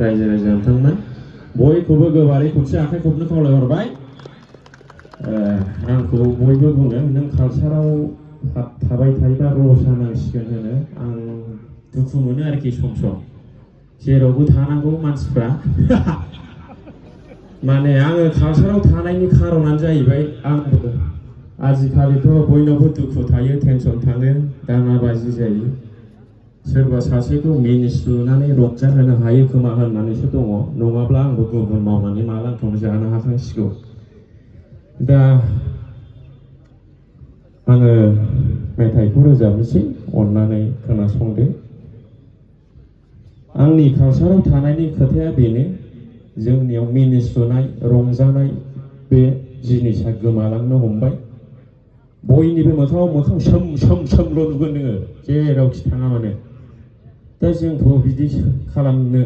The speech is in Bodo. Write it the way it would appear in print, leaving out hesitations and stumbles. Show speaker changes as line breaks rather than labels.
रायजो राजा नोंथांमोन बयखौबो गोबारै खनसे आखाइ खबनो खावलायहरबाय। आंखौ बयबो बुङो नों कालचाराव थाबाय थायोबा रसा नांसिगोन होनो। आं दुखु मोनो आरोखि सम सम जेरावबो थानांगौ मानसिफ्रा माने आङो कालचाराव थानायनि खारनानो जाहैबाय आंबो आजिखालिथ' बयनावबो दुखु थायो, टेनसन थाङो, दाङाबाजि जायो। सोरबा सासेखौ मिनिस्लुनानै रंजाहोनो हायो खोमा होननानैसो दङ, नङाब्ला आंबो गुबुन मावनानै मालांखौनो जानो हाखांसिगौ। दा आङो मेथाइखौ रोजाबनोसै, अननानै खोनासंदो। आंनि कालचाराव थानायनि खोथाया बेनो, जोंनियाव मिनिस्लुनाय रंजानाय बे जिनिसा गोमालांनो हमबाय। बयनिबो मोखाङाव मोखां सोम सोम सोमल' नुगोन नोङो जेरावखि थाङा मानो। दा जोंथ' बिदि खालामनो